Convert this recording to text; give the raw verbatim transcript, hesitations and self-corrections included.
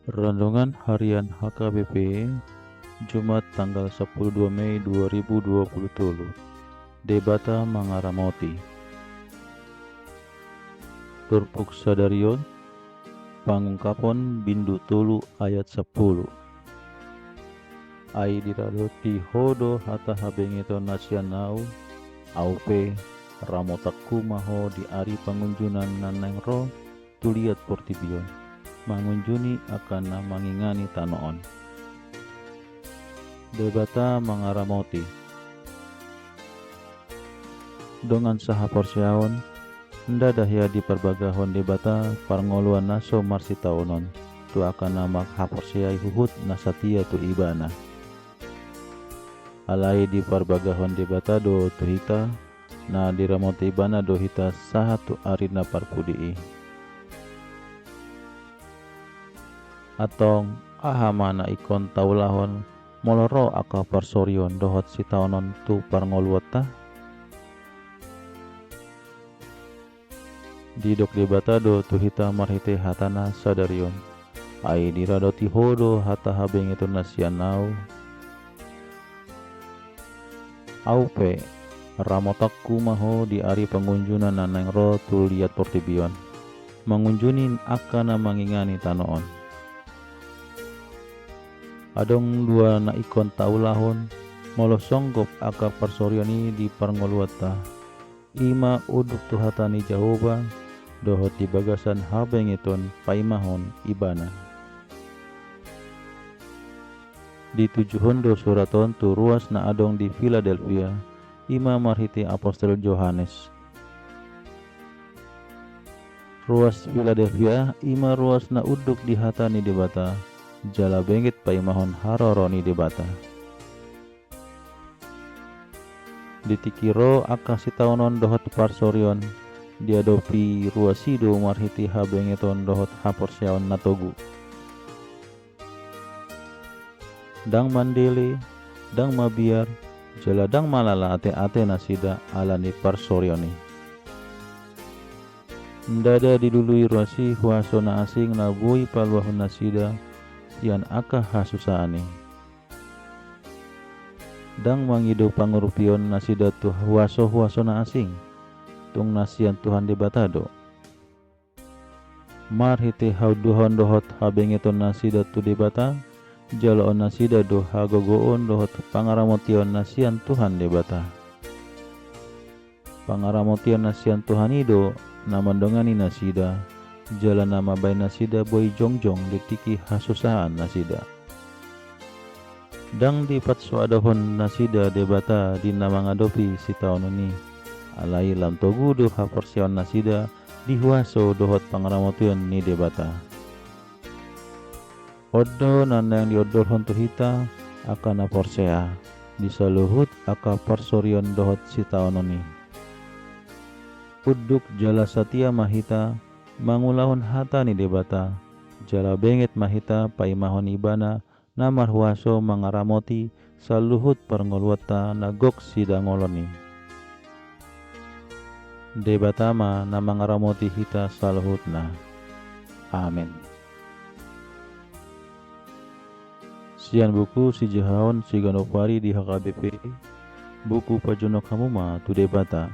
Renungan Harian H K B P, Jumat tanggal sepuluh dua Mei dua ribu dua puluh tolu. Debata mangaramoti. Turpuk sadarion, Pangungkapon bindu tolu ayat sepuluh. Ai diradoti Ho do hata habengeton na sian Ahu, Ahu pe, ramotanku ma ho di ari pangunjunan na naeng ro tu liat portibi on, mangunjuni angka na mangingani tano on. Debata mangaramoti. Dongan sahaporseaon, ndada hea diparbagahon Debata parngoluan na so marsitaonon tu angka na manghaporseai huhut na satia tu Ibana. Alai diparbagahon Debata do tu hita, na diramoti Ibana do hita sahat tu ari na parpudi i. Antong, aha ma na ingkon taulahon molo ro angka parsorion dohot sitaonon tu parngoluonta? Didok Debata do tu hita marhite hatana sadarion. Ai diradoti Ho do hata habengeton na sian Ahu, Ahu pe, ramotanku ma ho di ari pangunjunan na naeng ro tu liat portibi on, mangunjuni angka na mangingani tano on. Adong dua na ingkon taulahon molo songgop angka parsorion i di parngoluonta. I ma unduk tu hata ni Jahowa, dohot di bagasan habengeton paimahon Ibana. Ditujuhon do surat on tu ruas na adong di Filadelfia, i ma marhite apostel Johannes. Ruas Filadelfia i ma ruas na unduk di hata ni Debata, jala benget paimahon haroro ni Debata. Di tingki ro angka sitaonon dohot parsorion, diadopi ruas i do marhite habengeton dohot haporseaon na togu. Ndang mandele, ndang mabiar, jala ndang malala ateate nasida ala ni parsorion i. Ndada dilului ruas i huaso na asing na boi paluahon nasida sian angka hasusaan i. Ndang mangido pangurupion nasida tu huaso-huaso na asing, tung na sian Tuhan Debata do. Marhite haunduhon dohot habengeton nasida tu Debata, jaloon nasida do hagogoon dohot pangaramotion na sian Tuhan Debata. Pangaramotion na sian Tuhan i do na mandongani nasida, jala na mambahen nasida boi jongjong di tingki hasusaan nasida. Ndang dipatsoadahon nasida Debata di na mangadopi sitaonon i, alai lam togu do haporseaon nasida di huaso dohot pangaramotion ni Debata. On do na naeng diondolhon tu hita angka na porsea di saluhut angka parsorion dohot sitaonon i. Unduk jala satia ma hita mangulahon hata ni Debata, jala benget ma hita paimahon Ibana na marhuaso mangaramoti saluhut parngoluonta na gok sidangolon i. Debata ma na mangaramoti hita saluhutna. Amen. Sian buku sijahaon siganup ari di H K B P, buku Pajonok Hamu Ma tu Debata.